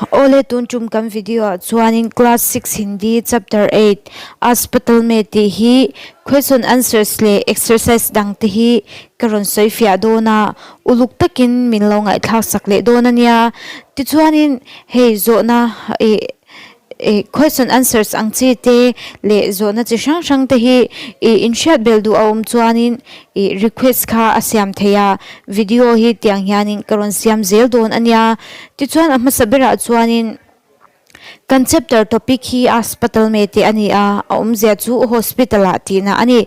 Awle tun tum kan video ah chuanin class six Hindi chapter eight Aspatal me tih hi question answers leh exercise dang te hi ka rawn sawi fiah dawn a, uluk takin min lo ngaihthlak sak leh dawn a nia. Tichuanin hei zawhna ih Ih question answers ang chi te leh zawhna chi hrang hrang te hi ih inhriat belh duh a awm chuanin ih request kha a siam thei a, video hi tiang hianin ka rawn siam zel dawn a nia. Tichuan a hmasa berah chuanin kan chapter topic hi Aspatal me tih a ni a, a awmzia chu hospital ah tihna a ni.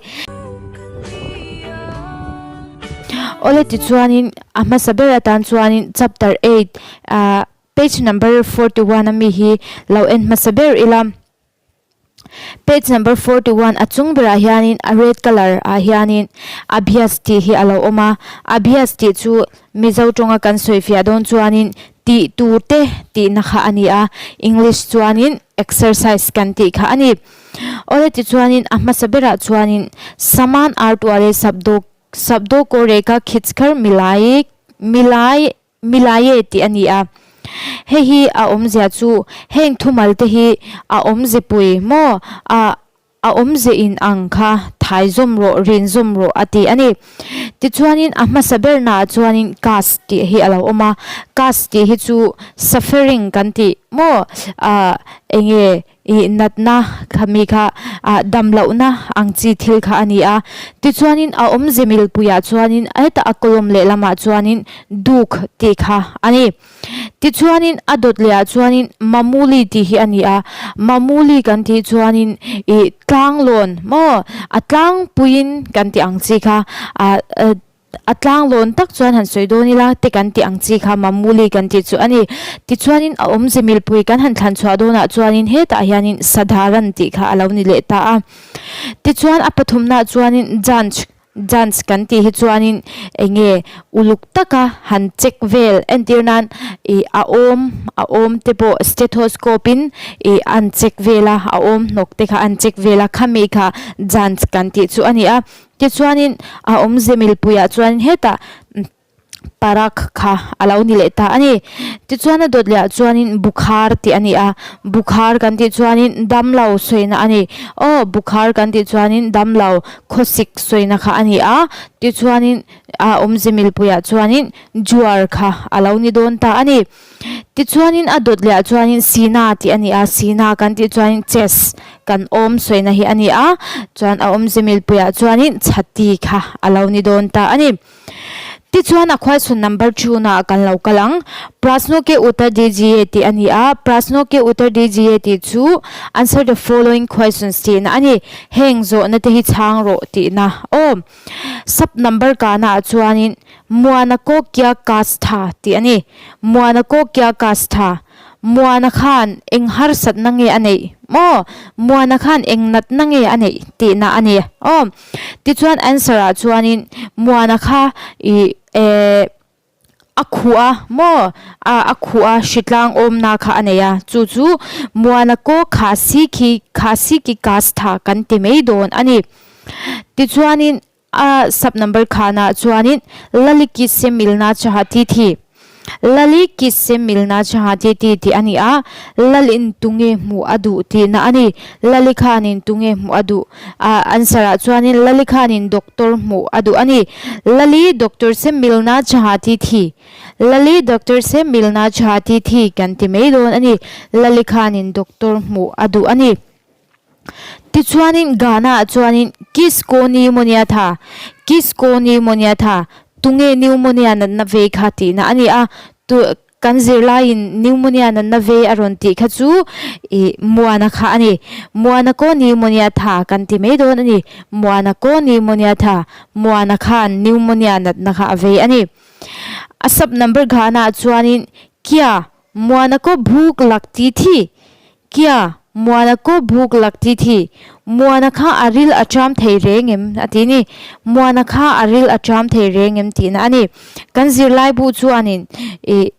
Awle tichuanin a hmasa ber atan chuanin chapter eight ah. Page number 41 a mi hi lo en hmasa ber ila. Page number 41 a chung berah hianin a red colour ah hianin Abhyas tih hi a lo awm a. Abhyas tih chu Mizo tawnga kan sawi fiah dawn chuanin tih tur te tihna kha a ni a, English chuanin exercise kan tih kha a ni. Awle tichuanin a hmasa berah chuanin Saman Artuale Sabdo Sabdo Ko Rekha Khichkar Milai Milai Milaye tih a ni a. Hei hi a awmzia chu heng thumal te hi a awmze pui maw a a awmze in ang kha thai zawm rawh rin zawm rawh a ti a ni. Tichuanin a hmasa ber naah chuanin caste tih hi a lo awm a, caste tih hi chu suffering kan tih maw a enge Ih natna kha mi kha ah dam lohna ang chi thil kha a ni a. Tichuanin a awmze milpuiah chuanin hetah a column lehlamah chuanin duk tih kha a ni. Tichuanin a dawt lehah chuanin mamuli tih hi a ni a. Mamuli kan tih chuanin ih tlanglawn maw a tlangpuiin kan tih ang chi kha ah A tlanglawn tak chuan han sawi dawn ila te kan tih ang chi kha mamuli kan tih chu a ni. Tichuanin a awmze milpui kan han thlan chhuah dawnah chuanin hetah hianin sadharan tih kha a lo ni leh ta a. Tichuan a pathumnaah chuanin janch, janch kan tih hi chuanin eng nge uluk taka han check vel entir nan ih a awm, a awm te pawh stethoscope in ih an check vel a, a awm hnawk te kha an check vel a, khami kha janch kan tih chu a ni a. Tichuanin a awmze milpuiah chuan hetah parak kha a lo ni leh ta a ni. Tichuan a dawt lehah chuanin bukhar tih a ni a, bukhar kan tih chuanin damlo sawina a ni. Aw bukhar kan tih chuanin damlo khawsik sawina kha a ni a, tichuanin a awmze milpuiah chuanin juar kha a lo ni dawn ta a ni. Tichuanin a dawt leh ah chuanin Sina tih a ni a, Sina kan tih chuanin chest kan awm sawina hi a ni a, chuan a awmze milpuiah chuanin chhati kha a lo ni dawn ta a ni. Tichuan a khuaichhun number two naah kan lo kal ang, Prasno ke uttar dijiye tih a ni a, Prasno ke uttar dijiye tih chu answer the following questions tihna a ni, heng zawhna te hi chhang rawh tihna aw. Sub number kahna ah chuanin Muana Kawkia Kastha tih a ni. Muana Kawkia Kastha. Muana khan eng harsatna nge a neih maw? Muana khan eng natna nge a neih tihna a ni aw. Tichuan answer ah chuanin Muana kha ih eh a khuh a maw? A a khuh a hritlang awmna kha a nei a, chu chu Muana Kaw Khasi khi Khasi ki Kastha kan ti mai dawn a ni. Tichuanin A sub number khanah chuanin Lali kisse milna chahati thi Lali kisse milna chahati ti tih a ni a, Lalin tunge hmuh a duh tihna a ni. Lali khanin tunge hmuh a duh? A answer ah chuanin Lali khanin doctor hmuh a duh a ni. Lali doctor se milna chahati thi Lali doctor se milna chahati thi kan ti mai dawn a ni. Lali khanin doctor hmuh a duh a ni. Tichuanin Ghana-ah chuanin Kisko pneumonia tha, Kisko pneumonia tha, tunge pneumonia natna vei kha tihna a ni a, tu kan zirlaiin pneumonia natna vei a rawn tih kha chu ih Muana kha a ni. Muana ko pneumonia tha kan ti mai dawn a ni. Muana ko pneumonia tha, Muana khan pneumonia natna kha a vei a ni. A sub number Ghana-ah chuanin Kia, Muana ko bhuk lak ti thi, Kia, Muana ko buk lak ti thi. Muana kha a ril a ṭam thei reng em? a ti ni. Muana kha a ril a ṭam thei reng em tihna a ni. Kan zirlai bu chuanin ih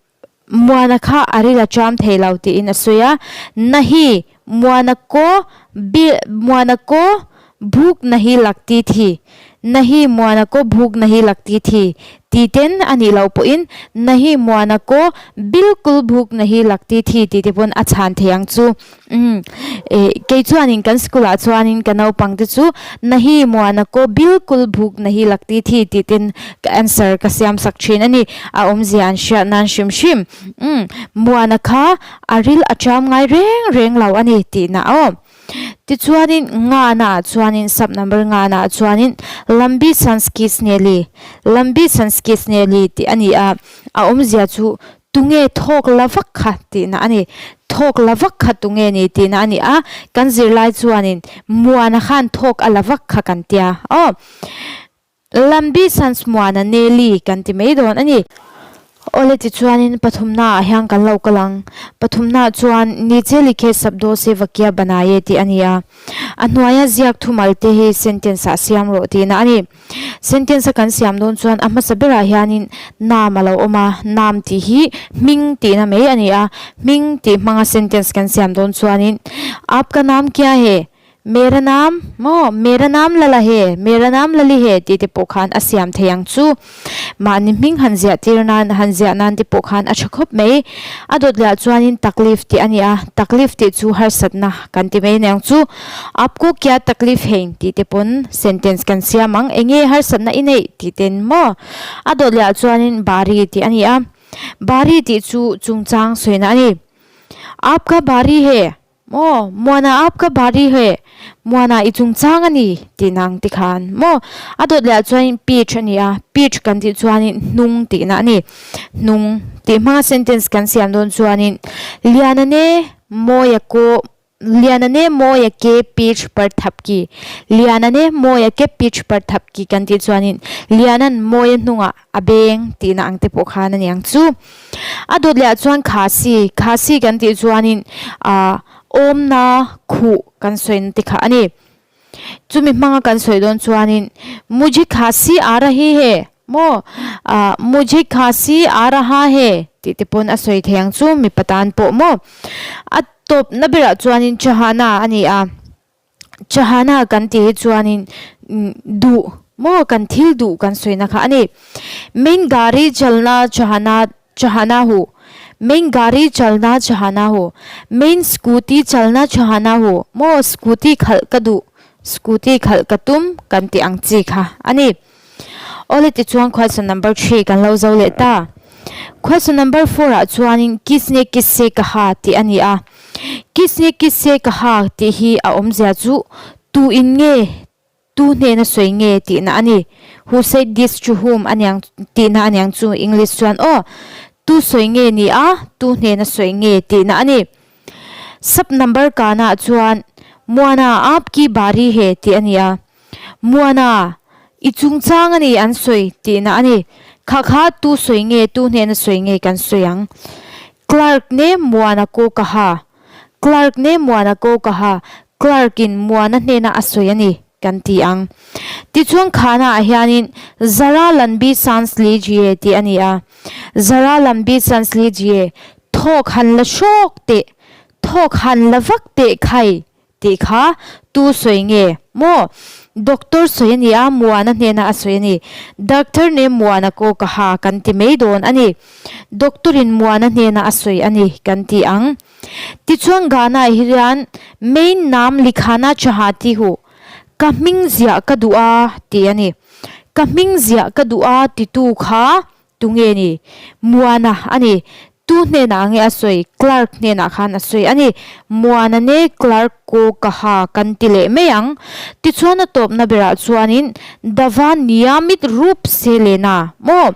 Muana kha a ril a ṭam thei lo tiin a sawi a. Nahi, Muana ko bi Muana ko buk nahi lak ti thi. Nahi Muana ko bhuk nahi lagti thi ti ten a nih loh pawhin Nahi Muana ko bilkul bhuk nahi lagti thi ti te pawn a chhan thei ang chu. Umm eh kei chuanin kan school ah chuanin ka naupang te chu Nahi Muana ko bilkul bhuk nahi lagti thi ti ten ka answer ka siam sak thin a ni. A awmzia an hriat nan hrim hrim. Umm Muana kha a ril a ṭam ngai reng reng lo a ni tihna aw. Tichuanin ngana ah chuanin sub number ngana ah chuanin Lambi Sanskisneli, Lambi Sanskisneli tih a ni a, a awmzia chu tunge thawk la vak kha tihna a ni. Thawk la vak kha tunge ni tihna a ni a, kan zirlai chuanin Muana khan thawk a la vak kha kan tia aw. Lambi Sansmuana Nelly kan ti mai dawn a ni. Awle tichuanin pathumnaah hian kan lo kal ang. Pathumnaah chuan Niche likhe sabdo se vakya banaye tih a ni a. A hnuaia ziak thumal te hi sentence ah siam rawh tihna a ni. Sentence a kan siam dawn chuan a hmasa berah hianin naam a lo awm a, naam tih hi hming tihna mai a ni a. Hming tih hmanga sentence kan siam dawn chuanin Aapka naam kya he? Mera naam maw, Mera naam Lala he, Mera naam Lali he tih te pawh khan a siam thei ang chu. Mahni hming han ziah tir nan, han ziah nan te pawh khan a tha khawp mai. A dawt leh ah chuanin taklif tih a ni a, taklif tih chu harsatna kan ti mai aniang chu. Aapko kya taklif hein tih te pawn sentence kan siam ang, enge harsatna i neih tih ten maw. A dawt leh ah chuanin bari tih a ni a, bari tih chu chungchang sawina a ni. Aapka bari he. Maw, Muana aap ka bari he, Muana i chungchang a ni tih nang ti khan maw? A dawt leh ah chuanin peach a ni a, peach kan tih chuanin hnung tihna a ni. Hnung tih hmanga sentence kan siam dawn chuanin Liana ne Mawia ko Liana ne Mawia ke peach par thap ki Liana ne Mawia ke peach par thap ki kan tih chuanin Liana'n Mawia hnungah a beng tihna ang te pawh khan a ni ang chu. A dawt leh ah chuan khasi, khasi kan tih chuanin ah awmna khuh kan sawina te kha a ni. Chumi hmanga kan sawi dawn chuanin mujhe khasi aa rahi he maw ah mujhe khasi aa raha he tih te pawn a sawi thei ang chu mipa tan pawh maw. A tawpna berah chuanin chahana a ni a. Chahana kan tih hi chuanin duh maw kan thil duh kan sawina kha a ni. Main gari chalna chahana chahana hu Main gari chalna chahana hu Main scooty chalna chahana hu maw scooty khalh ka duh scooty khalh ka tum kan tih ang chi kha a ni. Awle tichuan question number three kan lo zo leh ta. Question number four ah chuanin Kisne kisse kaha tih a ni a. Kisne kisse kaha tih hi a awmzia chu tu in nge tu hnena sawi nge tihna a ni. Who said this to whom a niang tihna a niang chu English chuan aw. Tu sawi nge ni a tu hnena sawi nge tihna a ni. Sub number kanah chuan Muana aap ki bari he tih a ni a. Muana, i chungchang a ni an sawi tihna a ni. Kha kha tu sawi nge, tu hnena sawi nge kan sawi ang. Clerk ne Muana ko ka ha. Clerk ne Muana ko ka ha. Clerk in Muana hnena a sawi a ni kan ti ang. Tichuan khana ah hianin Zara Lanbi Sans Lijiye tih a ni a. Zara Lanbi Sans Lijiye, thawk han la hrawk teh, thawk han la vak teh khai. Tih kha tu sawi nge maw? Doctor sawi a ni a, Muana hnena a sawi a ni. Doctor ne Muana ko ka ha kan ti mai dawn a ni. Doctor in Muana hnena a sawi a ni kan ti ang. Tichuan Ghana hian main naam likhana chahati hu ka hming ziah ka duh a ti a ni. Ka hming ziah ka duh a titu kha Tunge ni? Muana a ni. Tu hnenah nge a sawi? Clerk hnenah khan a sawi a ni. Muana ne Clerk ko ka ha kan ti leh mai ang. Tichuan a tawpna berah chuanin Dava niyamit rup se lena maw?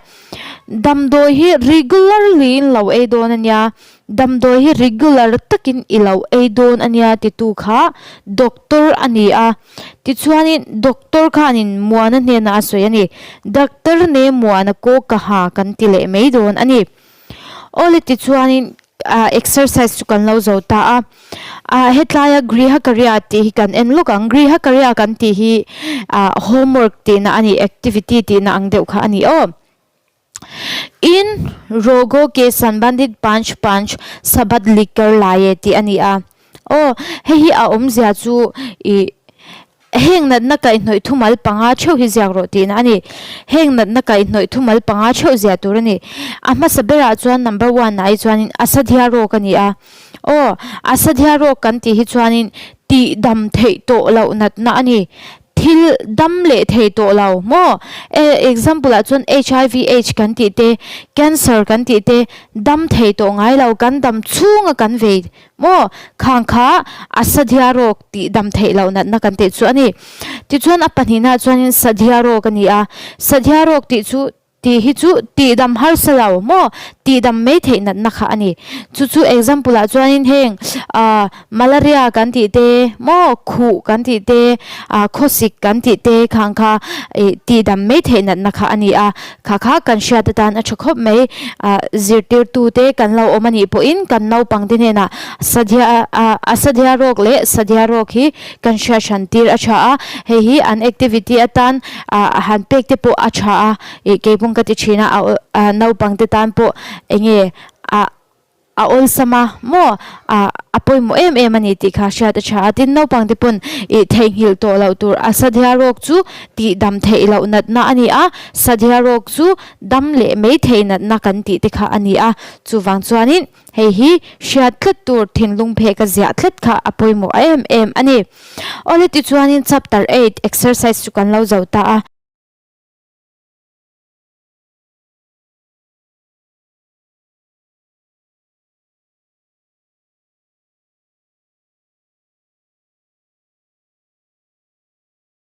Damdawi hi regularly in lo ei dawn a nia. Damdawi hi regular takin i lo ei dawn a nia titu kha doctor a ni a. Tichuanin doctor khanin Muana hnenah a sawi a ni. Doctor ne Muana ko ka ha kan ti leh mai dawn a ni. Awle tichuanin exercise chu kan lo zo ta a. Ah hetlaia Griha Karya tih hi kan en lawk ang. Griha Karya kan tih hi ah homework tihna a ni, activity tihna ang deuh kha a ni aw. In rogo ke sanbandit panch panch sabad likar laye tih a ni a. Aw, hei hi a awmzia chu ih. Heng natna kaihhnawih thumal panga theuh hi ziak rawh tihna a ni. Heng natna kaihhnawih thumal panga theuh ziah tur a ni. A hmasa berah chuan number one ah hi chuanin Asadhya rawk a ni a. Aw, Asadhya rawk kan tih hi chuanin tihdam theih tawh loh natna a ni. Thil dam leh thei tawh lo maw? E, example ah chuan HIV AIDS kan tih te, cancer kan tih te, dam thei tawh ngai lo, kan dam chhunga kan vei Maw? Khang kha a sadhya rawk tih dam theih loh natna kan tih chu a ni. Tichuan a pahnihna chuanin sadhya rawk a ni a. Sadhya rawk tih chu tih hi chu tih dam harsa lo maw? Tih dam mai theih natna kha a ni. Chu chu example ah chuanin heng ah malaria kan tih te maw khuh kan tih te ah khawsik kan tih te khang kha ih tih dam mai theih natna kha a ni a. Kha kha kan hriat atan a tha khawp mai. Ah zirtirtute kan lo awm a nih pawhin kan naupangte hnenah Sadhya ah Asadhya rawk leh Sadhya rawk hi kan hriat hran tir a tha a, hei hi an activity atan ah han pek te pawh a tha a, ih keipawng ka ti thin a, a naupangte tan pawh eng nge ah A awlsam a maw? A a pawimawh em em a ni tih kha hriat a tha a. Tin, naupangte pawn ih theihnghilh tawh loh tur a Sadhya rawk chu tih dam theih loh natna a ni a, Sadhya rawk chu dam leh mai theih natna kan tih te kha a ni a. Chuvang chuanin hei hi hriat tlat tur thinlung phek a ziah tlat kha a pawimawh em em a ni. Awle tichuanin chapter eight exercise chu kan lo zo ta a.